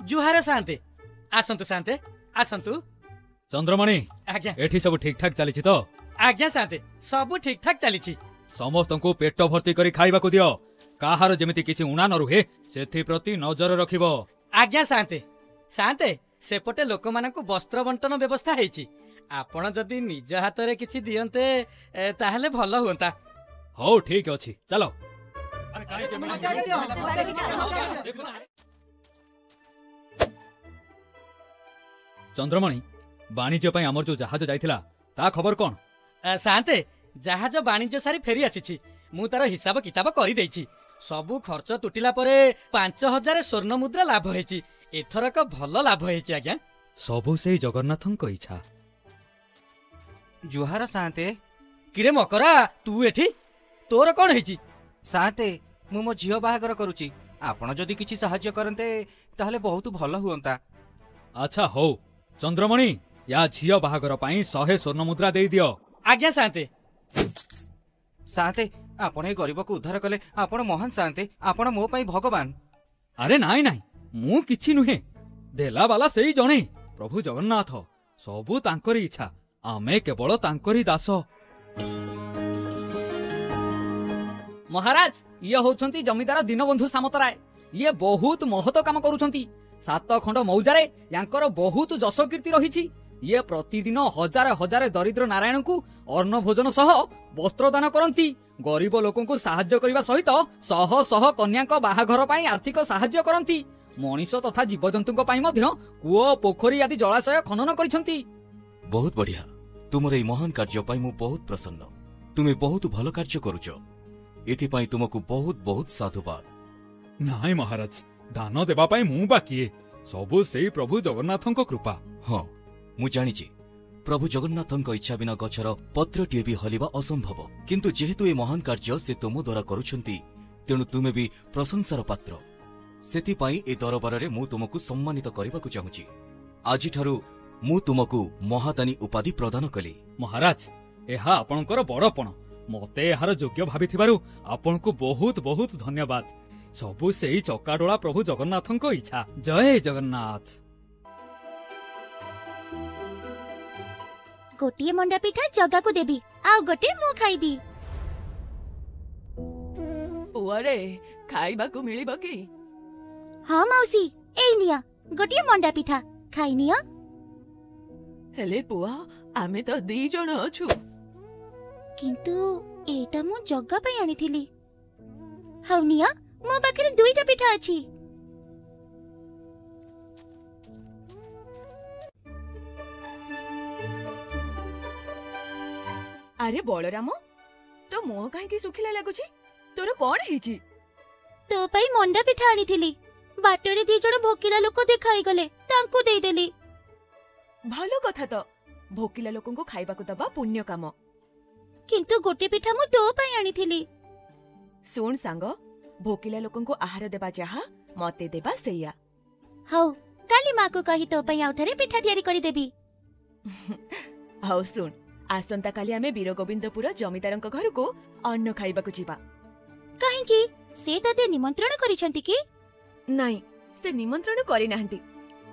ଜୁହାର ସାନ୍ତେ, ଆସନ୍ତୁ ସାନ୍ତେ, ଆସନ୍ତୁ। ଚନ୍ଦ୍ରମଣି, ଆଜ୍ଞା। ଏଠି ସବୁ ଠିକ ଠାକ ଚାଲିଛି ତ? ଆଜ୍ଞା ସାନ୍ତେ, ସବୁ ଠିକ ଠାକ ଚାଲିଛି। ସମସ୍ତଙ୍କୁ ପେଟ ଭର୍ତ୍ତି କରି ଖାଇବାକୁ ଦିଅ। କାହାର ଯେମିତି କିଛି ଊଣା ନ ରୁହେ ସେଥିପ୍ରତି ନଜର ରଖିବ। ଆଜ୍ଞା ସାନ୍ତେ। ସାନ୍ତେ, ସେପଟେ ଲୋକମାନଙ୍କୁ ବସ୍ତ୍ର ବଣ୍ଟନ ବ୍ୟବସ୍ଥା ହେଇଛି। ଆପଣ ଯଦି ନିଜ ହାତରେ କିଛି ଦିଅନ୍ତେ ତାହେଲେ ଭଲ ହୁଅନ୍ତା। ହଉ, ଠିକ ଅଛି, ଚାଲ। ଚନ୍ଦ୍ରମଣି, ବାଣିଜ୍ୟ ପାଇଁ ଆମର ଯୋଉ ଜାହାଜ ଯାଇଥିଲା ତା ଖବର କଣ? ସାନ୍ତେ, ଜାହାଜ ବାଣିଜ୍ୟ ସାରି ଫେରି ଆସିଛି। ମୁଁ ତାର ହିସାବ କିତାବ କରିଦେଇଛି। ସବୁ ଖର୍ଚ୍ଚ ତୁଟିଲା ପରେ 5000 ସ୍ୱର୍ଣ୍ଣ ମୁଦ୍ରା ଲାଭ ହେଇଛି। ଏଥରକ ଭଲ ଲାଭ ହେଇଛି ଆଜ୍ଞା। ସବୁ ସେଇ ଜଗନ୍ନାଥଙ୍କ ଇଚ୍ଛା। ଜୁହାର ସାନ୍ତେ। କିରେ ମକରା, ତୁ ଏଠି? ତୋର କଣ ହେଇଛି? ସାନ୍ତେ, ମୁଁ ମୋ ଝିଅ ବାହାଘର କରୁଛି। ଆପଣ ଯଦି କିଛି ସାହାଯ୍ୟ କରନ୍ତେ ତାହେଲେ ବହୁତ ଭଲ ହୁଅନ୍ତା। ଆଚ୍ଛା ହଉ। ଚନ୍ଦ୍ରମଣି, ୟା ଝିଅ ବାହାଘର ପାଇଁ 100 ସ୍ୱର୍ଣ୍ଣ ମୁଦ୍ରା ଦେଇଦିଅ। ଆଜ୍ଞା ସାନ୍ତେ। ସାନ୍ତେ, ଆପଣ ଏ ଗରିବକୁ ଉଦ୍ଧାର କଲେ। ଆପଣ ମହାନ ସାନ୍ତେ, ଆପଣ ମୋ ପାଇଁ ଭଗବାନ। ଆରେ ନାଇଁ ନାଇଁ, ମୁଁ କିଛି ନୁହେଁ। ଦେଲାବାଲା ସେଇ ଜଣେ ପ୍ରଭୁ ଜଗନ୍ନାଥ। ସବୁ ତାଙ୍କରି ଇଚ୍ଛା, ଆମେ କେବଳ ତାଙ୍କରି ଦାସ। ମହାରାଜ, ଇଏ ହଉଛନ୍ତି ଜମିଦାର ଦୀନବନ୍ଧୁ ସାମନ୍ତରାୟ। ଇଏ ବହୁତ ମହତ କାମ କରୁଛନ୍ତି। 7 ଖଣ୍ଡ ମୌଜାରେ ୟାଙ୍କର ବହୁତ ଯଶ କୀର୍ତ୍ତି ରହିଛି। ଇଏ ପ୍ରତିଦିନ ହଜାର ହଜାର ଦରିଦ୍ର ନାରାୟଣଙ୍କୁ ଅନ୍ନ ଭୋଜନ ସହ ବସ୍ତ୍ର ଦାନ କରନ୍ତି। ଗରିବ ଲୋକଙ୍କୁ ସାହାଯ୍ୟ କରିବା ସହିତ ଶହ ଶହ କନ୍ୟାଙ୍କ ବାହାଘର ପାଇଁ ଆର୍ଥିକ ସାହାଯ୍ୟ କରନ୍ତି। ମଣିଷ ତଥା ଜୀବଜନ୍ତୁଙ୍କ ପାଇଁ ମଧ୍ୟ କୂଅ, ପୋଖରୀ ଆଦି ଜଳାଶୟ ଖନନ କରିଛନ୍ତି। ବହୁତ ବଢିଆ। ତୁମର ଏଇ ମହାନ କାର୍ଯ୍ୟ ପାଇଁ ମୁଁ ବହୁତ ପ୍ରସନ୍ନ। ତୁମେ ବହୁତ ଭଲ କାର୍ଯ୍ୟ କରୁଛ, ଏଥିପାଇଁ ତୁମକୁ ବହୁତ ବହୁତ ସାଧୁବାଦ। ନାଇଁ ମହାରାଜ, ଦାନ ଦେବା ପାଇଁ ମୁଁ ବା କିଏ? ସବୁ ସେଇ ପ୍ରଭୁ ଜଗନ୍ନାଥଙ୍କ କୃପା। ହଁ, ମୁଁ ଜାଣିଛି, ପ୍ରଭୁ ଜଗନ୍ନାଥଙ୍କ ଇଚ୍ଛା ବିନା ଗଛର ପତ୍ରଟିଏ ବି ହଲିବା ଅସମ୍ଭବ। କିନ୍ତୁ ଯେହେତୁ ଏ ମହାନ କାର୍ଯ୍ୟ ସେ ତୁମ ଦ୍ୱାରା କରୁଛନ୍ତି, ତେଣୁ ତୁମେ ବି ପ୍ରଶଂସାର ପାତ୍ର। ସେଥିପାଇଁ ଏ ଦରବାରରେ ମୁଁ ତୁମକୁ ସମ୍ମାନିତ କରିବାକୁ ଚାହୁଁଛି। ଆଜିଠାରୁ ମୁଁ ତୁମକୁ ମହାଦାନୀ ଉପାଧି ପ୍ରଦାନ କଲି। ମହାରାଜ, ଏହା ଆପଣଙ୍କର ବଡ଼ପଣ। ମତେ ଏହାର ଯୋଗ୍ୟ ଭାବିଥିବାରୁ ଆପଣଙ୍କୁ ବହୁତ ବହୁତ ଧନ୍ୟବାଦ। ସବୁ ସେଇ ଚକାଡୋଳା ପ୍ରଭୁ ଜଗନ୍ନାଥଙ୍କ ଇଚ୍ଛା। ଜୟ ଜଗନ୍ନାଥ। ଗୋଟିଏ ମଣ୍ଡା ପିଠା ଜଗାକୁ ଦେବି, ଆଉ ଗୋଟେ ମୁଁ ଖାଇବି। ପୁଅରେ, ଖାଇବାକୁ ମିଳିବ କି? ହଁ ମାଉସୀ, ଏଇ ନିଅ ଗୋଟିଏ ମଣ୍ଡା ପିଠା, ଖାଇନିଅ। ହେଲେ ପୁଅ, ଆମେ ତ ଦି ଜଣ ଅଛୁ। କିନ୍ତୁ ଏଇଟା ମୁଁ ଜଗା ପାଇଁ ଆଣିଥିଲି। ହଉ ନିଅ, ମୋ ପାଖରେ 2ଟା ପିଠା ଅଛି। ଆରେ ବଳରାମ, ତୋ ମୁହଁ କାହିଁକି ଶୁଖିଲା ଲାଗୁଛି? ତୋର କଣ ହେଇଛି? ତୋ ପାଇଁ ମଣ୍ଡା ପିଠା ଆଣିଥିଲି। ବାଟରେ ଦି ଜଣ ଭୋକିଲା ଲୋକ ଦେଖା ହେଇଗଲେ, ତାଙ୍କୁ ଦେଇଦେଲି। ଭଲ କଥା ତ, ଭୋକିଲା ଲୋକଙ୍କୁ ଖାଇବାକୁ ଦବା ପୁଣ୍ୟ କାମ। କିନ୍ତୁ ଗୋଟେ ପିଠା ମୁଁ ତୋ ପାଇଁ ଆଣିଥିଲି। ଶୁଣ ସାଙ୍ଗ, ଭୋକିଲା ଲୋକଙ୍କୁ ଆହାର ଦେବା ଯାହା, ମତେ ଦେବା ସେଇଆ। ହଉ, କାଲି ମାକୁ କହି ତୋ ପାଇଁ ଆଉ ଥରେ ପିଠା ତିଆରି କରିଦେବି। ହଉ ଶୁଣ, ଆସନ୍ତାକାଲି ଆମେ ବୀରଗୋବିନ୍ଦପୁର ଜମିଦାରଙ୍କ ଘରକୁ ଅନ୍ନ ଖାଇବାକୁ ଯିବା। କାହିଁକି? ସେ ତତେ ନିମନ୍ତ୍ରଣ କରିଛନ୍ତି କି? ନାଇଁ, ସେ ନିମନ୍ତ୍ରଣ କରିନାହାନ୍ତି,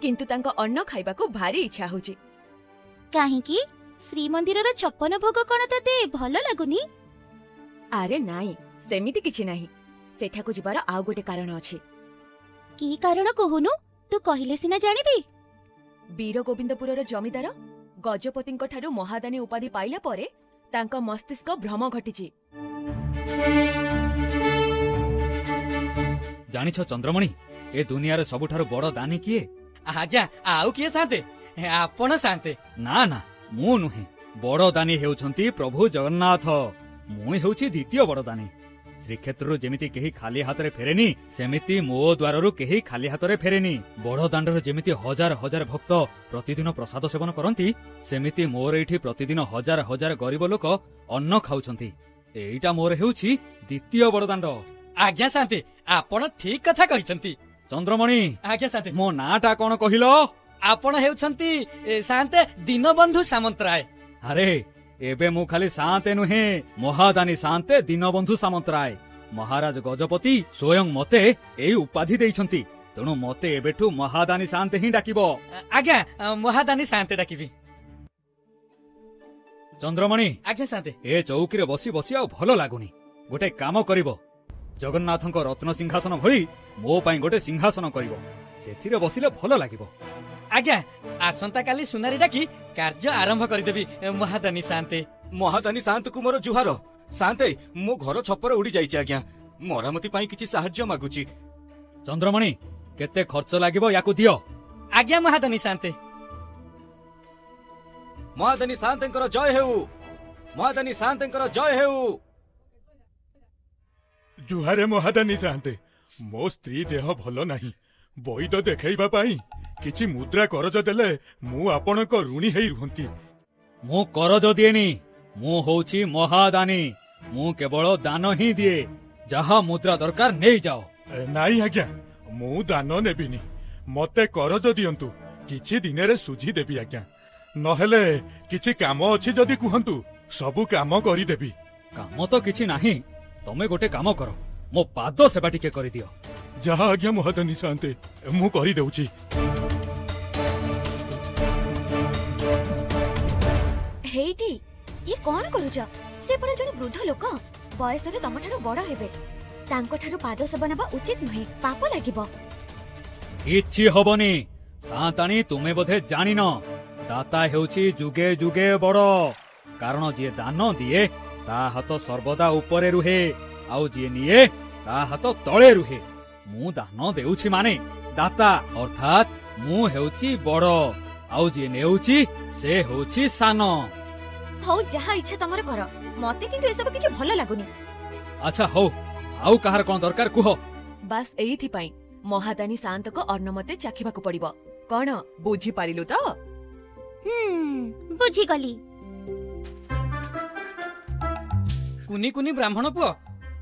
କିନ୍ତୁ ତାଙ୍କ ଅନ୍ନ ଖାଇବାକୁ ଭାରି ଇଚ୍ଛା ହଉଛି। କାହିଁକି? ଶ୍ରୀମନ୍ଦିରର 56 ଭୋଗ କଣ ତତେ ଭଲ ଲାଗୁନି? ଆରେ ନାଇଁ, ସେମିତି କିଛି ନାହିଁ। ସେଠାକୁ ଯିବାର ଆଉ ଗୋଟେ କାରଣ ଅଛି। କି କାରଣ କହୁନୁ? ତୁ କହିଲେ ସିନା ଜାଣିବି। ବୀରଗୋବିନ୍ଦପୁରର ଜମିଦାର ଗଜପତିଙ୍କ ଠାରୁ ମହାଦାନୀ ଉପାଧି ପାଇଲା ପରେ ତାଙ୍କ ମସ୍ତିଷ୍କ ଭ୍ରମ ଘଟିଛି। ଜାଣିଛ ଚନ୍ଦ୍ରମଣି, ଏ ଦୁନିଆରେ ସବୁଠାରୁ ବଡ ଦାନୀ କିଏ? ଆଜ୍ଞା, ଆଉ କିଏ ସାନ୍ତେ, ଆପଣ ସାନ୍ତେ। ନା ନା, ମୁଁ ନୁହେଁ। ବଡ ଦାନୀ ହେଉଛନ୍ତି ପ୍ରଭୁ ଜଗନ୍ନାଥ। ମୁଁ ହେଉଛି ଦ୍ୱିତୀୟ ବଡ ଦାନୀ। ଶ୍ରୀକ୍ଷେତ୍ରରୁ ଯେମିତି କେହି ଖାଲି ହାତରେ ଫେରେନି, ସେମିତି ମୋ ଦ୍ୱାରରୁ କେହି ଖାଲି ହାତରେ ଫେରେନି। ବଡ ଦାଣ୍ଡରେ ଯେମିତି ହଜାର ହଜାର ଭକ୍ତ ପ୍ରତିଦିନ ପ୍ରସାଦ ସେବନ କରନ୍ତି, ସେମିତି ମୋର ଏଇଠି ପ୍ରତିଦିନ ହଜାର ହଜାର ଗରିବ ଲୋକ ଅନ୍ନ ଖାଉଛନ୍ତି। ଏଇଟା ମୋର ହେଉଛି ଦ୍ୱିତୀୟ ବଡ ଦାଣ୍ଡ। ଆଜ୍ଞା ସାନ୍ତେ, ଆପଣ ଠିକ କଥା କହିଛନ୍ତି। ଚନ୍ଦ୍ରମଣି। ଆଜ୍ଞା ସାନ୍ତେ। ମୋ ନାଁଟା କଣ କହିଲ? ଆପଣ ହେଉଛନ୍ତି ସାନ୍ତେ ଦୀନବନ୍ଧୁ ସାମନ୍ତରାୟ। ଆରେ ଏବେ ମୁଁ ଖାଲି ସାନ୍ତେ ନୁହେଁ, ମହାଦାନୀ ସାନ୍ତେ ଦୀନବନ୍ଧୁ ସାମନ୍ତରାୟ। ମହାରାଜ ଗଜପତି ସ୍ୱୟଂ ମତେ ଏଇ ଉପାଧି ଦେଇଛନ୍ତି। ତେଣୁ ମତେ ଏବେଠୁ ମହାଦାନୀ ସାଆନ୍ତେ ହିଁ ଡାକିବ। ଆଜ୍ଞା, ମହାଦାନୀ ସାଆନ୍ତେ ଡାକିବି। ଚନ୍ଦ୍ରମଣି। ଆଜ୍ଞା ସାଆନ୍ତେ। ଏ ଚୌକିରେ ବସି ବସି ଆଉ ଭଲ ଲାଗୁନି। ଗୋଟେ କାମ କରିବ, ଜଗନ୍ନାଥଙ୍କ ରତ୍ନ ସିଂହାସନ ଭଳି ମୋ ପାଇଁ ଗୋଟେ ସିଂହାସନ କରିବ, ସେଥିରେ ବସିଲେ ଭଲ ଲାଗିବ। ଆଜ୍ଞା, ଆସନ୍ତାକାଲି ସୁନାରୀ ଡାକି କାର୍ଯ୍ୟ ଆରମ୍ଭ କରିଦେବି ମହାଦାନୀ ସାଆନ୍ତେ। ମହାଦାନୀ ସାଆନ୍ତକୁ ମୋର ଜୁହାର। ସାଆନ୍ତେ, ମୋ ଘର ଛପର ଉଡି ଯାଇଛି ଆଜ୍ଞା, ମରାମତି ପାଇଁ କିଛି ସାହାଯ୍ୟ ମାଗୁଛି। ଚନ୍ଦ୍ରମଣି, କେତେ ଖର୍ଚ୍ଚ ଲାଗିବ ୟାକୁ ଦିଅ। ଆଜ୍ଞା ମହାଦାନୀ ସାଆନ୍ତେ। ମହାଦାନୀ ସାଆନ୍ତେଙ୍କର ଜୟ ହେଉ, ମହାଦାନୀ ସାଆନ୍ତେଙ୍କର ଜୟ ହେଉ। ଜୁହାରେ ମହାଦାନୀ ସାଆନ୍ତେ, ମୋ ସ୍ତ୍ରୀ ଦେହ ଭଲ ନାହିଁ, ବୈଦ ଦେଖେଇବା ପାଇଁ କିଛି ମୁଦ୍ରା କରଜ ଦେଲେ ମୁଁ ଆପଣଙ୍କ ଋଣୀ ହେଇ ରୁହନ୍ତି। ମୁଁ କରଜ ଦିଏନି, ମୁଁ ହଉଛି ମହାଦାନୀ, ମୁଁ କେବଳ ଦାନ ହିଁ ଦିଏ। ଯାହା ମୁଦ୍ରା ଦରକାର ନେଇଯାଅ। ନାଇଁ ଆଜ୍ଞା, ମୁଁ ଦାନ ନେବିନି, ମତେ କରଜ ଦିଅନ୍ତୁ, କିଛି ଦିନରେ ସୁଝି ଦେବି ଆଜ୍ଞା। ନହେଲେ କିଛି କାମ ଅଛି ଯଦି କୁହନ୍ତୁ, ସବୁ କାମ କରିଦେବି। କାମ ତ କିଛି ନାହିଁ, ତମେ ଗୋଟେ କାମ କର, ମୋ ପାଦ ସେବା ଟିକେ କରିଦିଅ। ଯାହା ଆଜ୍ଞା ମହାଦାନୀ ସାଆନ୍ତେ, ମୁଁ କରିଦେଉଛି। ହେଇଟି, ଇଏ କଣ କରୁଛ? ସେ ପରା ଜଣେ ବୃଦ୍ଧ ଲୋକ, ବୟସରେ ତମଠାରୁ ବଡ ହେବେ। ତାଙ୍କଠାରୁ ପାଦ ସେବା ନେବା ଉଚିତ ନୁହେଁ, ପାପ ଲାଗିବ। କିଛି ହବନି ସାଆନ୍ତାଣୀ, ତୁମେ ବୋଧେ ଜାଣିନ, ଦାତା ହେଉଛି ଯୁଗେ ଯୁଗେ ବଡ। କାରଣ ଯିଏ ଦାନ ଦିଏ ତା ହାତ ସର୍ବଦା ଉପରେ ରୁହେ, ଆଉ ଯିଏ ନିଏ ତା ହାତ ତଳେ ରୁହେ। ମୁଁ ଦାନ ଦେଉଛି ମାନେ ଦାତା, ଅର୍ଥାତ୍ ମୁଁ ହେଉଛି ବଡ, ଆଉ ଯିଏ ନେଉଛି ସେ ହେଉଛି ସାନ। ହଉ, ଯାହା ଇଚ୍ଛା ତମର କର, ମତେ କିନ୍ତୁ ଏସବୁ କିଛି ଭଲ ଲାଗୁନି। ଆଚ୍ଛା ହଉ, ଆଉ କାହାର କଣ ଦରକାର କୁହ। ବାସ୍, ଏଇଥିପାଇଁ ମହାଦାନୀ ସାଆନ୍ତଙ୍କ ଅନ୍ନ ମତେ ଚାଖିବାକୁ ପଡିବ। କଣ ବୁଝିପାରିଲୁ ତ? ବୁଝିଗଲି। କୁନି କୁନି ବ୍ରାହ୍ମଣ ପୁଅ,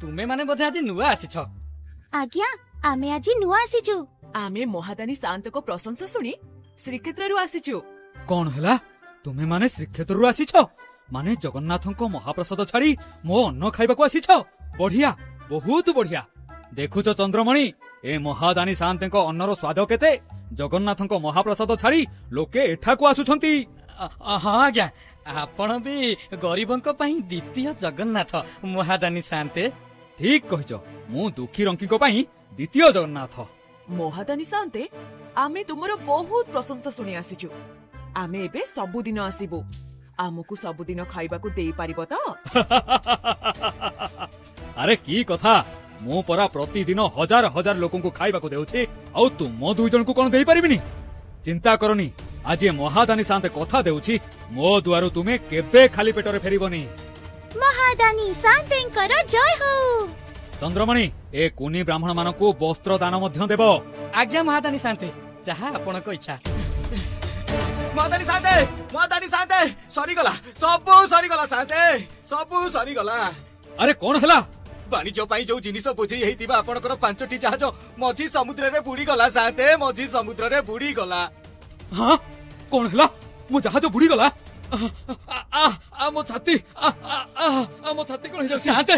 ତୁମେ ମାନେ ବୋଧେ ଆଜି ନୂଆ ଆସିଛ? ଆଜ୍ଞା, ଆମେ ଆଜି ନୂଆ ଆସିଛୁ। ଆମେ ମହାଦାନୀ ସାଆନ୍ତଙ୍କ ପ୍ରଶଂସା ଶୁଣି ଶ୍ରୀକ୍ଷେତ୍ରରୁ ଆସିଛୁ। କଣ ହେଲା, ତୁମେ ମାନେ ଶ୍ରୀକ୍ଷେତ୍ରରୁ ଆସିଛ? ମାନେ ଜଗନ୍ନାଥଙ୍କ ମହାପ୍ରସାଦ ଛାଡି ମୋ ଅନ୍ନ ଖାଇବାକୁ ଆସିଛ? ବଢିଆ, ବହୁତ ବଢିଆ। ଦେଖୁଛ ଚନ୍ଦ୍ରମଣି, ଏ ମହାଦାନୀ ସାଆନ୍ତେଙ୍କ ଅନ୍ନର ସ୍ୱାଦ କେତେ! ଜଗନ୍ନାଥଙ୍କ ମହାପ୍ରସାଦ ଛାଡି ଲୋକେ ଏଠାକୁ ଆସୁଛନ୍ତି। ହଁ ଆଜ୍ଞା, ଆପଣ ବି ଗରିବଙ୍କ ପାଇଁ ଦ୍ୱିତୀୟ ଜଗନ୍ନାଥ ମହାଦାନୀ ସାଆନ୍ତେ। ଠିକ କହିଛ, ମୁଁ ଦୁଃଖୀ ରଙ୍କିଙ୍କ ପାଇଁ ଦ୍ୱିତୀୟ ଜଗନ୍ନାଥ। ମହାଦାନୀ ସାଆନ୍ତେ, ଆମେ ତୁମର ବହୁତ ପ୍ରଶଂସା ଶୁଣି ଆସିଛୁ। ଆମେ ଏବେ ସବୁଦିନ ଆସିବୁ, ଆମକୁ ସବୁଦିନ ଖାଇବାକୁ ଦେଇପାରିବ ତ? ଆରେ କି କଥା, ମୁଁ ପରା ପ୍ରତିଦିନ ହଜାର ହଜାର ଲୋକଙ୍କୁ ଖାଇବାକୁ ଦେଉଛି, ଆଉ ତୁମ ଦୁଇ ଜଣଙ୍କୁ କଣ ଦେଇପାରିବିନି? ଚିନ୍ତା କରନି, ଆଜି ମହାଦାନୀ ସାଆନ୍ତେ କଥା ଦେଉଛି, ମୋ ଦୁଆରୁ ତୁମେ କେବେ ଖାଲି ପେଟରେ ଫେରିବନି। ମହାଦାନୀ ସାଆନ୍ତେଙ୍କର ଜୟ ହଉ। ଚନ୍ଦ୍ରମଣି, ଏ କୁନି ବ୍ରାହ୍ମଣ ମାନଙ୍କୁ ବସ୍ତ୍ର ଦାନ ମଧ୍ୟ ଦେବ। ଆଜ୍ଞା ମହାଦାନୀ ସାଆନ୍ତେ, ଯାହା ଆପଣଙ୍କ ଇଚ୍ଛା। ମହାଦାନୀ ସାଆନ୍ତେ, ମହାଦାନୀ ସାଆନ୍ତେ, ସରିଗଲା, ସବୁ ସରିଗଲା ସାଆନ୍ତେ, ସବୁ ସରିଗଲା। ଆରେ କଣ ହେଲା? ବାଣିଜ୍ୟ ପାଇଁ ଯୋଉ ଜିନିଷ ବୋଝେଇ ହେଇଥିବା ଆପଣଙ୍କର 5ଟି ଜାହାଜ ମଝି ସମୁଦ୍ରରେ ବୁଡିଗଲା ସାଆନ୍ତେ, ମଝି ସମୁଦ୍ରରେ ବୁଡିଗଲା। ହଁ, କଣ ହେଲା? ମୋ ଜାହାଜ ବୁଡିଗଲା? ମୋ ଛାତି, ମୋ ଛାତି କଣ ହେଇଯାଉଛି? ସାଆନ୍ତେ,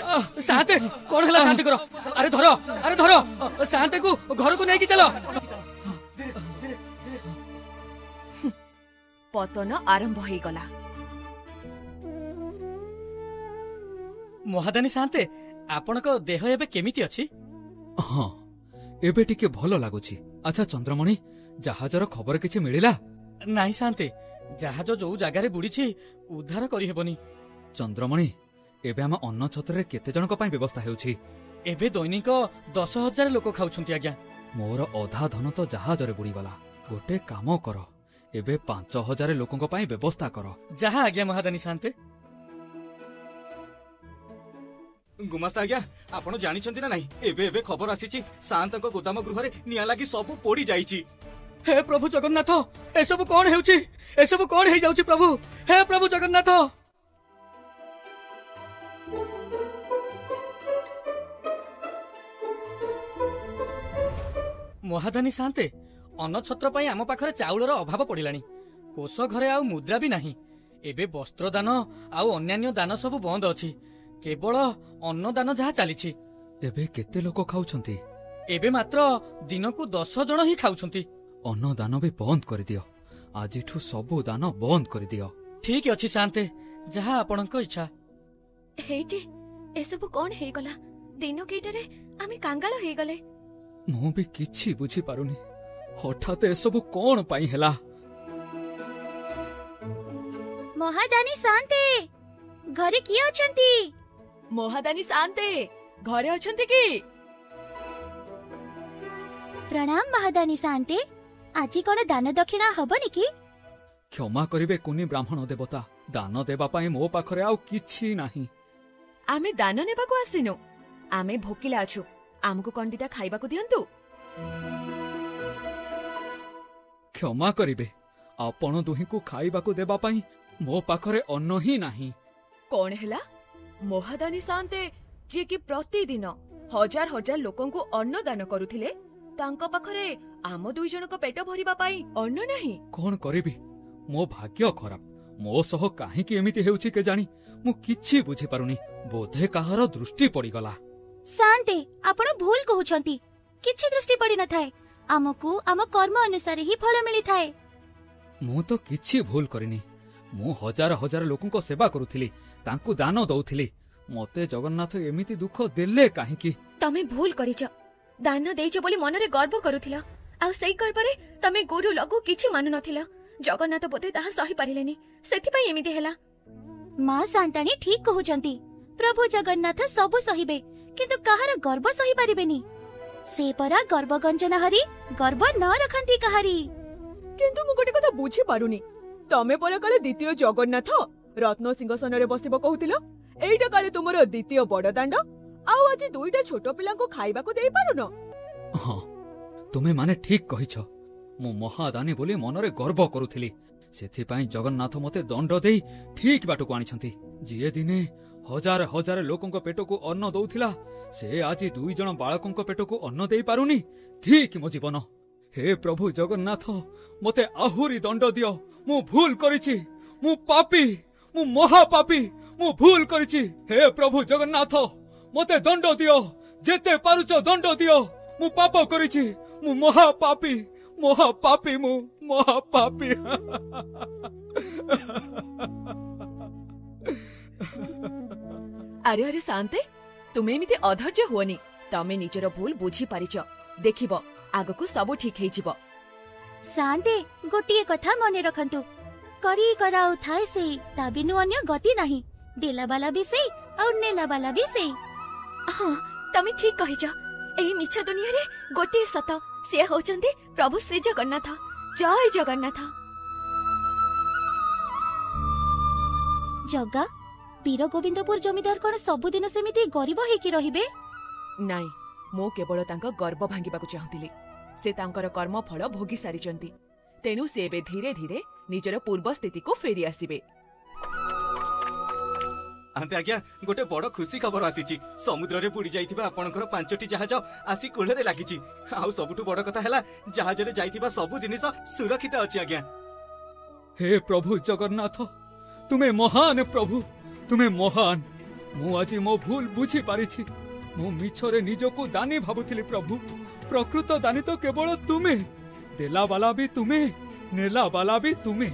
ସାଆନ୍ତେ, କଣ ହେଲା ସାଆନ୍ତେଙ୍କର? ଆରେ ଧର, ଆରେ ଧର, ସାଆନ୍ତେକୁ ଘରକୁ ନେଇକି ଚାଲ। ପତନ ଆରମ୍ଭ ହେଇଗଲା। ମହାଦାନୀ ସାଆନ୍ତେ, ଆପଣଙ୍କ ଦେହ ଏବେ କେମିତି ଅଛି? ହଁ, ଏବେ ଟିକେ ଭଲ ଲାଗୁଛି। ଆଚ୍ଛା ଚନ୍ଦ୍ରମଣି, ଜାହାଜର ଖବର କିଛି ମିଳିଲା? ନାଇଁ ସାଆନ୍ତେ, ଜାହାଜ ଯୋଉ ଜାଗାରେ ବୁଡିଛି ଉଦ୍ଧାର କରିହେବନି। ଚନ୍ଦ୍ରମଣି, ଏବେ ଆମ ଅନ୍ନଛତ୍ରରେ କେତେ ଜଣଙ୍କ ପାଇଁ ବ୍ୟବସ୍ଥା ହେଉଛି? ଏବେ ଦୈନିକ 10,000 ଲୋକ ଖାଉଛନ୍ତି ଆଜ୍ଞା। ମୋର ଅଧା ଧନ ତ ଜାହାଜରେ ବୁଡିଗଲା। ଗୋଟେ କାମ କର, ଏବେ 5,000 ଲୋକଙ୍କ ପାଇଁ ବ୍ୟବସ୍ଥା କର। ଯାହା ଆଜ୍ଞା ମହାଦାନୀ ସାଆନ୍ତେ। ଗୁମାସ୍ତା ଆଜ୍ଞା, ଆପଣ ଜାଣିଛନ୍ତି ନା ନାହିଁ, ଏବେ ଏବେ ଖବର ଆସିଛି, ସାଆନ୍ତଙ୍କ ଗୋଦାମ ଗୃହରେ ନିଆଁ ଲାଗି ସବୁ ପୋଡି ଯାଇଛି। ହେ ପ୍ରଭୁ ଜଗନ୍ନାଥ, ଏସବୁ କଣ ହେଉଛି? ଏସବୁ କଣ ହେଇଯାଉଛି ପ୍ରଭୁ? ହେ ପ୍ରଭୁ ଜଗନ୍ନାଥ! ମହାଦାନୀ ସାଆନ୍ତେ, ଅନ୍ନଛତ୍ର ପାଇଁ ଆମ ପାଖରେ ଚାଉଳର ଅଭାବ ପଡ଼ିଲାଣି। କୋଷ ଘରେ ଆଉ ମୁଦ୍ରା ବି ନାହିଁ। ଏବେ ବସ୍ତ୍ର ଦାନ ଆଉ ଅନ୍ୟାନ୍ୟ ଦାନ ସବୁ ବନ୍ଦ ଅଛି, କେବଳ ଅନ୍ନଦାନ ଯାହା ଚାଲିଛି। ଏବେ କେତେ ଲୋକ ଖାଉଛନ୍ତି? ଏବେ ମାତ୍ର ଦିନକୁ 10 ଜଣ ହିଁ ଖାଉଛନ୍ତି। ଅନ୍ନଦାନ ବି ବନ୍ଦ କରିଦିଅ, ଆଜିଠୁ ସବୁ ଦାନ ବନ୍ଦ କରିଦିଅ। ଠିକ ଅଛି ସାନ୍ତେ, ଯାହା ଆପଣଙ୍କ ଇଚ୍ଛା। ହେଇଟି, ଏସବୁ କଣ ହେଇଗଲା? ଦିନ କେଇଟାରେ ଆମେ କାଙ୍ଗାଳ ହେଇଗଲେ। ମୁଁ ବି କିଛି ବୁଝିପାରୁନି, ହଠାତ୍ ଏସବୁ କଣ ପାଇଁ ହେଲା। ମହାଦାନୀ ସାନ୍ତେ, ଘରେ କିଏ ଅଛନ୍ତି? ମହାଦାନୀ ସାନ୍ତେ, ଘରେ ଅଛନ୍ତି କି? ପ୍ରଣାମ ମହାଦାନୀ ସାନ୍ତେ, ଆଜି କଣ ଦାନ ଦକ୍ଷିଣା ହବନି କି? କ୍ଷମା କରିବେ କୁନି ବ୍ରାହ୍ମଣ ଦେବତା, ଦାନ ଦେବା ପାଇଁ ମୋ ପାଖରେ ଆଉ କିଛି ନାହିଁ। ଆମେ ଦାନ ନେବାକୁ ଆସିନୁ, ଆମେ ଭୋକିଲା ଅଛୁ, ଆମକୁ କଣ ଦିଟା ଖାଇବାକୁ ଦିଅନ୍ତୁ। କ୍ଷମା କରିବେ, ଆପଣ ଦୁହିଁଙ୍କୁ ଖାଇବାକୁ ଦେବା ପାଇଁ ମୋ ପାଖରେ ଅନ୍ନ ହିଁ ନାହିଁ। କଣ ହେଲା? ମହାଦାନୀ ସାନ୍ତେ, ଯିଏକି ପ୍ରତିଦିନ ହଜାର ହଜାର ଲୋକଙ୍କୁ ଅନ୍ନ ଦାନ କରୁଥିଲେ, ତାଙ୍କ ପାଖରେ ଆମ ଦୁଇ ଜଣଙ୍କ ପେଟ ଭରିବା ପାଇଁ ଅନ୍ନ ନାହିଁ? କଣ କରିବି, ମୋ ଭାଗ୍ୟ ଖରାପ। ମୋ ସହ କାହିଁକି ଏମିତି ହେଉଛି କେଜାଣି, ମୁଁ କିଛି ବୁଝିପାରୁନି। ବୋଧେ କାହାର ଦୃଷ୍ଟି ପଡ଼ିଗଲା। ସାନ୍ତେ, ଆପଣ ଭୁଲ କହୁଛନ୍ତି, କିଛି ଦୃଷ୍ଟି ପଡ଼ିନଥାଏ। ଆମକୁ ଆମ କର୍ମ ଅନୁସାରେ ହିଁ ଫଳ ମିଳିଥାଏ। ମୁଁ ତ କିଛି ଭୁଲ କରିନି। ମୁଁ ହଜାର ହଜାର ଲୋକଙ୍କ ସେବା କରୁଥିଲି, ତାଙ୍କୁ ଦାନ ଦଉଥିଲି। ମତେ ଜଗନ୍ନାଥ ଏମିତି ଦୁଃଖ ଦେଲେ କାହିଁକି? ତମେ ଭୁଲ କରିଛ। ଦାନ ଦେଇଛ ବୋଲି ମନରେ ଗର୍ବ କରୁଥିଲ, ଆଉ ସେଇ ଗର୍ବରେ ତମେ ଗୁରୁ ଲଘୁ କିଛି ମାନୁନଥିଲ। ଜଗନ୍ନାଥ ବୋଧେ ତାହା ସହିପାରିଲେନି, ସେଥିପାଇଁ ଏମିତି ହେଲା। ମା ସାନ୍ତାଣୀ ଠିକ କହୁଛନ୍ତି। ପ୍ରଭୁ ଜଗନ୍ନାଥ ସବୁ ସହିବେ, କିନ୍ତୁ କାହାର ଗର୍ବ ସହିପାରିବେନି। ସେ ପରା ଗର୍ବ ଗଞ୍ଜନ ହରି, ଗର୍ବ ନ ରଖନ୍ତି କାହାରି। କିନ୍ତୁ ମୁଁ ଗୋଟେ କଥା ବୁଝିପାରୁନି, ତମେ ପରା କାଳେ ଦ୍ୱିତୀୟ ଜଗନ୍ନାଥ ରତ୍ନ ସିଂହାସନରେ ବସିବ କହୁଥିଲ, ଏଇଟା କାଳେ ତୁମର ଦ୍ୱିତୀୟ ବଡ ଦାଣ୍ଡ, ଆଉ ଆଜି ଦୁଇଟା ଛୋଟ ପିଲାଙ୍କୁ ଖାଇବାକୁ ଦେଇପାରୁନ? ହଁ, ତୁମେ ମାନେ ଠିକ କହିଛ। ମୁଁ ମହାଦାନୀ ବୋଲି ମନରେ ଗର୍ବ କରୁଥିଲି, ସେଥିପାଇଁ ଜଗନ୍ନାଥ ମତେ ଦଣ୍ଡ ଦେଇ ଠିକ ବାଟକୁ ଆଣିଛନ୍ତି। ଯିଏ ଦିନେ ହଜାର ହଜାର ଲୋକଙ୍କ ପେଟକୁ ଅନ୍ନ ଦଉଥିଲା, ସେ ଆଜି ଦୁଇ ଜଣ ବାଳକଙ୍କ ପେଟକୁ ଅନ୍ନ ଦେଇପାରୁନି। ଠିକ ମୋ ଜୀବନ। ହେ ପ୍ରଭୁ ଜଗନ୍ନାଥ, ମତେ ଆହୁରି ଦଣ୍ଡ ଦିଅ। ମୁଁ ଭୁଲ କରିଛି, ମୁଁ ପାପୀ, ମୁଁ ମହାପାପୀ, ମୁଁ ଭୁଲ କରିଛି। ହେ ପ୍ରଭୁ ଜଗନ୍ନାଥ, ମତେ ଦଣ୍ଡ ଦିଅ, ଯେତେ ପାରୁଛ ଦଣ୍ଡ ଦିଅ। ମୁଁ ପାପ କରିଛି, ମୁଁ ମହାପାପୀ, ମହାପାପୀ, ମୁଁ ମହାପାପୀ। ଆରେ ଆରେ ସାନ୍ତେ, ତୁମେ ଏମିତି ଅଧୈର୍ଯ୍ୟ ହୁଅନି। ତମେ ନିଜର ଭୁଲ ବୁଝିପାରିଛ, ଦେଖିବ ଆଗକୁ ସବୁ ଠିକ ହେଇଯିବ। ସାନ୍ତେ, ଗୋଟିଏ କଥା ମନେ ରଖନ୍ତୁ, କରି କରାଉଥାଏ ସେଇ, ତା ବିନୁ ଅନ୍ୟ ଗତି ନାହିଁ। ଦେଲାବାଲା ବି ସେଇ ଆଉ ନେଲାବାଲା ବି ସେଇ। ହଁ, ତମେ ଠିକ କହିଛ। ଏହି ମିଛ ଦୁନିଆରେ ଗୋଟିଏ ସତ, ସିଏ ହଉଛନ୍ତି ପ୍ରଭୁ ଶ୍ରୀ ଜଗନ୍ନାଥ। ଜୟ ଜଗନ୍ନାଥ। ଜଗା, ବୀର ଗୋବିନ୍ଦପୁର ଜମିଦାର କଣ ସବୁଦିନ ସେମିତି ଗରିବ ହେଇକି ରହିବେ? ନାଇଁ, ମୁଁ କେବଳ ତାଙ୍କ ଗର୍ବ ଭାଙ୍ଗିବାକୁ ଚାହୁଁଥିଲି। ସେ ତାଙ୍କର କର୍ମଫଳ ଭୋଗି ସାରିଛନ୍ତି, ତେଣୁ ସେ ଏବେ ଧୀରେ ଧୀରେ ନିଜର ପୂର୍ବ ସ୍ଥିତିକୁ ଫେରି ଆସିବେ। ଆନ୍ତେ ଆଜ୍ଞା, ଗୋଟେ ବଡ ଖୁସି ଖବର ଆସିଛି। ସମୁଦ୍ରରେ ବୁଡି ଯାଇଥିବା ଆପଣଙ୍କର 5ଟି ଜାହାଜ ଆସି କୂଳରେ ଲାଗିଛି। ଆଉ ସବୁଠୁ ବଡ କଥା ହେଲା, ଜାହାଜରେ ଯାଇଥିବା ସବୁ ଜିନିଷ ସୁରକ୍ଷିତ ଅଛି ଆଜ୍ଞା। ହେ ପ୍ରଭୁ ଜଗନ୍ନାଥ, ତୁମେ ମହାନ ପ୍ରଭୁ, ତୁମେ ମହାନ। ମୁଁ ଆଜି ମୋ ଭୁଲ ବୁଝିପାରିଛି। ମୁଁ ମିଛରେ ନିଜକୁ ଦାନୀ ଭାବୁଥିଲି ପ୍ରଭୁ, ପ୍ରକୃତ ଦାନୀ ତ କେବଳ ତୁମେ। ଦେଲାବାଲା ବି ତୁମେ, ନେଲାବାଲା ବି ତୁମେ।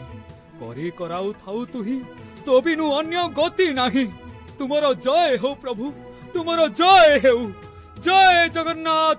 କରି କରାଉଥାଉ ତୁହି, ତୋ ବିନୁ ଅନ୍ୟ ଗତି ନାହିଁ। ତୁମର ଜୟ ହେଉ ପ୍ରଭୁ, ତୁମର ଜୟ ହେଉ। ଜୟ ଜଗନ୍ନାଥ।